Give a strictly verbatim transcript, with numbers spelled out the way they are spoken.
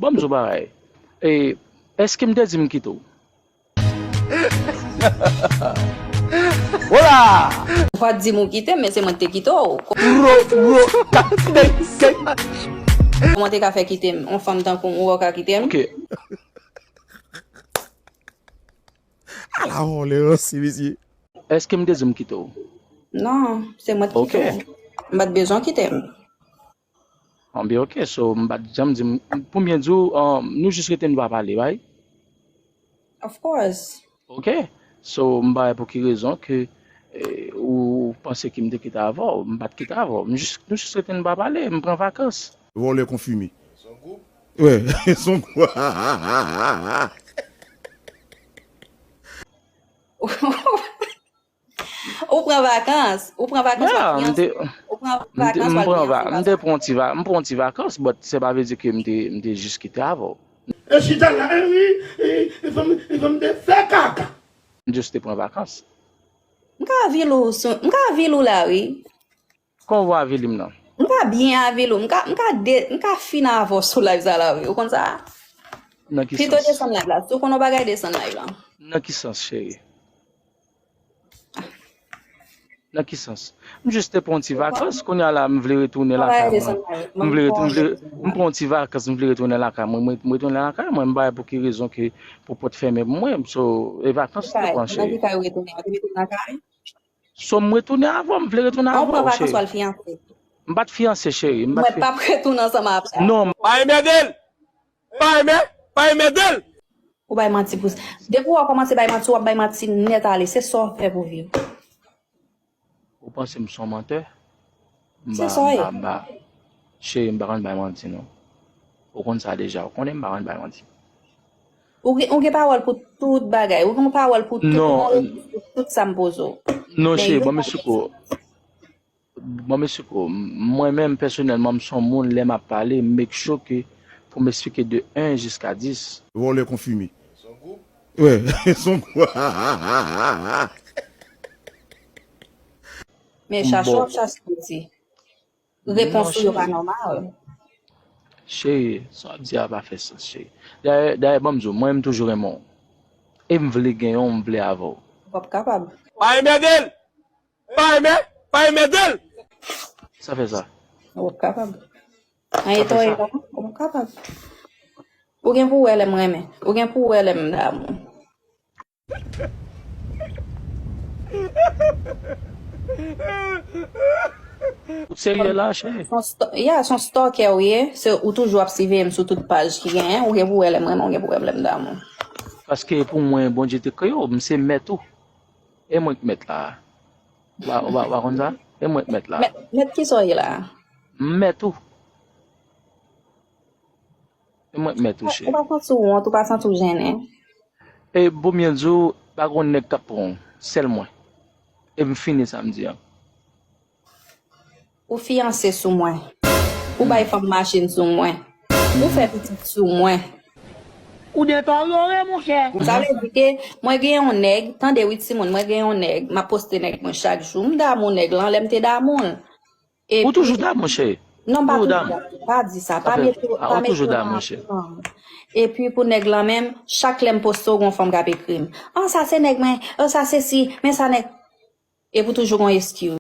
Bon, m di w bagay. E, èske m te di m kite w? Wola! Ou pa t di m ou kite m, men se mwen ki te kite w. Ro, ro, ka, de, de. Kòman te ka fè kite m? Yon fanm tankou m, ou wè w ka kite m? Ok. Ala vòlè ranse, mesye. Èske m te di m kite w? Non, se mwen ki kite w. M pa t bezwen w kite m. Anben, ok, so, m pa t janm di m, pou m byen di w, um, nou jis rete n pa pale, right? Of course. Ok, so, m pa wè pou ki rezon ke, eh, ou panse ke m te kite avè w. M pa t kite avè w. M jis, nou jis rete n pa pale, m pran vakans. Vòlè konfime. Wè, son gwa. Ou pran vakans, ou pran vakans, w ap fiyanse. Ou pran vakans, w ap fiyanse. M te pran ti va-, m pran ti vakans, but se pa vle di ke m te, m te jis kite avè w. E chita la, e wi, e, e fè m, e fè m te fè kaka. M jis te pran vakans. M ka vil ou, sou, m ka vil ou la, wi. Kòman w avili m nan? M ka byen avili w. M ka, m ka de, m ka fin avè w sou live sa la, wi. Ou konn sa? Nan ki sans? Pito desann live la. Si w konn yon bagay, desann live la. Nan ki sans, cheri? Nan ki sans? M jis te pran yon ti vakans, kounye a la, m vle retounen lakay mwen. M vle, m vle, m pran yon ti vakans, m vle retounen lakay mwen. Mwen, m retounen lakay mwen, m pa wè pou ki rezon ke pou pòt fèmen pou mwen. So, e vakans m te pran, cheri. Nan ki kay ou retounen? Ou te retounen lakay? So, m retounen avè w, m vle retounen avè w, cheri. An, ou pran vakans, w al fiyanse. M pa t fiyanse, cheri. M pa t fiyanse. Mwen p ap retounen ansanm avè w. Non. Pa enmède l! Pa enmè, pa enmède l! Ou bay manti pou, depi w kòmanse bay manti, w ap bay manti nèt ale. Se sa w fè pou viv. Ou panse m se yon mantè? Se sa w ye. M pa, m pa, m pa. Cheri, m pa konn bay manti, non. Ou konn sa deja. Ou konnen m pa konn bay manti. Ou gen, ou gen pawòl pou tout bagay. Ou gen pawòl pou tout, ou gen repons pou tout sa m poze w. Non, cheri, ban m esplike w. Ban m esplike w. Mwen menm, pèsonèlman, m se yon moun, lè m ap pale, m make sure ke pou m esplike de un jiska dis. Vòlè konfime. Wè, son gwa. Men chache w ap chache manti. Repons ou yo pa nòmal. Cheri, sa w ap di a pa fè sans, cheri. Dayè, dayè, ban m di w, mwen, m toujou renmen w. E m vle genyen w, m vle avè w. W ap kapab. Pa enmède l! Pa enmè, pa enmède l! Sa fè sa? W ap kapab. An etan w ye la, w ap kapab. Ou gen pou wè lè m renmen. Ou gen pou wè lè m damou. Ou serye la, cheri? Se yon sto-, yeah, se yon stalker ou ye. Se ou toujou ap siveye m sou tout paj ki genyen. Ou gen pou wè lè m renmen, ou gen pou wè lè m damou. Paske pou mwen, Bondye te kreye w, m se mèt ou. E mwen k mèt la a. Ou pa, ou pa, ou pa konn sa? E mwen k mèt la a. Mèt, mèt kisa w ye la a? M mèt ou. E mwen k mèt ou, cheri. Ou pa santi w wont, ou pa santi w jennen? E pou byen di w, pa gon nèg k ap pran w, sèl mwen. E m fini sa m di an. Ou fiyanse sou mwen. Ou bay fanm machin sou mwen. Ou fè pitit sou mwen. Ou deteryore, monchè. Sa vle di ke mwen gen yon nèg, tande wi timoun, mwen gen yon nèg, m ap poste nèg mwen chak jou. M damou nèg lan, lè m te damou l. Ou toujou damou, cheri? Non, m pa toujou damou. Pa di sa. Pa mete, pa mete w nan. Epi pou nèg lan menm, chak lè m poste w, gon fanm k ap ekri m. An, sa se nèg mwen. An, sa se si. Men sa nèg. Epi w toujou gon eskiz.